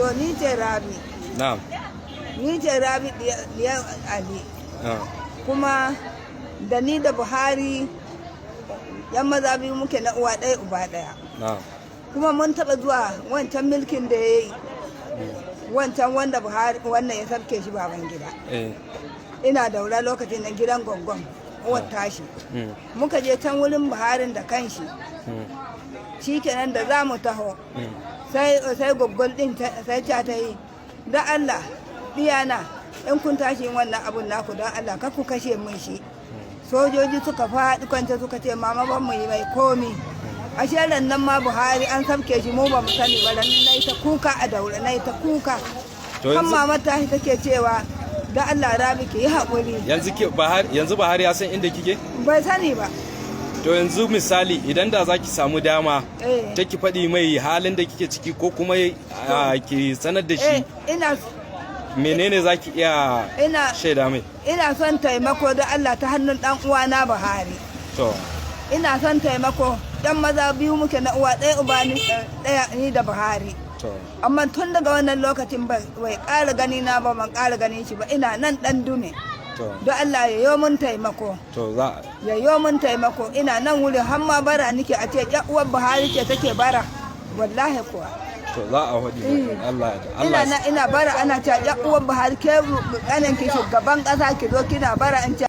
To, ni ce Rabi. Na'am. Ni ce Rabi diyar Ali. Ah, kuma da ni da Buhari yan maza biyu muke na uwa ɗaya uba ɗaya. Na'am. Kuma mun taɓa zuwa wancan milkin da ya yi, wancan wanda Buhari wannan ya sarke shi, baban gida. Ina Daura lokacin nan, gidan gongon uwar tashi. Muka je can wurin Buharin da kanshi. Shikenan, da za mu taho, sai gwaggwal din sai ta yi, "Da Allah diyana, in kun tashi yin wannan abun naku, don Allah kar ku kashe mun shi." Sojoji suka faɗi kwance suka ce, "Mama, ban mu yi mai komi." Ashe nan ma Buhari an sabke shi, mu ba mu sani ba. Ran na yi ta kuka a Daura, na yi ta kuka. To kan yanzu- mama ta take cewa, "Da Allah Rabi, ki yi haƙuri." Yanzu ke Buhari, yanzu Buhari ya san inda kike? Bai sani ba. To, yanzu misali idan da zaki samu dama ta ki faɗi mai halin da kike ciki, ko kuma ki sanar da shi, ina menene zaki iya ina shaida mai? Ina son taimako da Allah ta hannun dan uwana Buhari. To. Ina son taimako, dan maza biyu muke na uwa ɗaya uba ni ɗaya, ni da Buhari. To. Amma tun daga wannan lokacin bai ƙara gani na ba, ban ƙara ganin shi ba. Ina nan ɗan dume. To. Don Allah ya yo mun taimako. To, za Ya yo mun taimako. Ina nan wurin, har ma bara nike, a ce ƴar uwar Buhari ce take bara, wallahi kuwa. To, za a faɗi mai, Allah ya ina Allah. Na ina bara, ana cewa ƴar uwar Buhari ke, ƙanin ki shugaban ƙasa, ki zo kina bara, in ce